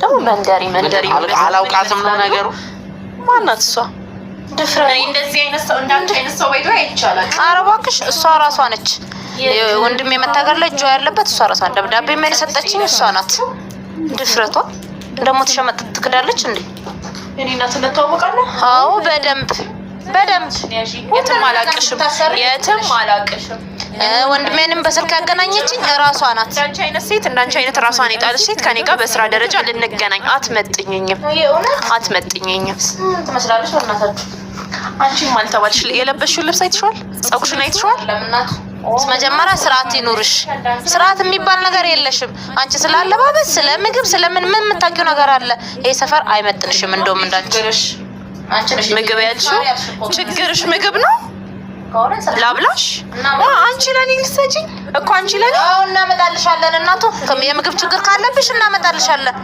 ደግሞ መንደሪ መንደሪ አላውቃትም ነው ነገሩ። ማናት እሷ? እንደዚህ አይነት ሰው እንዳንቺ አይነት ሰው ባይዶ አይቻላል። ኧረ እባክሽ እሷ ራሷ ነች። ወንድሜ መታገር ላይ እጇ ያለበት እሷ ራሷ። ደብዳቤ ምን የሰጠችኝ እሷ ናት። ድፍረቷ ደግሞ ተሸመጥ ትክዳለች እንዴ? እኔ እናት እንተዋወቃለን። አዎ በደንብ በደንብ። የትም አላቅሽም፣ የትም አላቅሽም። ወንድሜንም በስልክ ያገናኘችኝ እራሷ ናት። እንዳንቺ አይነት ሴት፣ እንዳንቺ አይነት ራሷን የጣለች ሴት ከኔ ጋር በስራ ደረጃ ልንገናኝ አትመጥኝኝም፣ አትመጥኝኝም። ትመስላለች በእናታችሁ። አንቺም አልተባልሽ። የለበስሽውን ልብስ አይተሽዋል? ፀጉርሽን አይተሽዋል? መጀመሪያ ስርዓት ይኑርሽ። ስርዓት የሚባል ነገር የለሽም አንቺ። ስለ አለባበስ፣ ስለ ምግብ፣ ስለምን ምን የምታውቂው ነገር አለ? ይሄ ሰፈር አይመጥንሽም። እንደውም እንዳንቺ ምግብ ያልሽው ችግርሽ ምግብ ነው። ላብላሽ አንቺ ለኔ ልትሰጪኝ እኮ አንቺ ለኔ እናመጣልሻለን። እናቱ የምግብ ችግር ካለብሽ እናመጣልሻለን።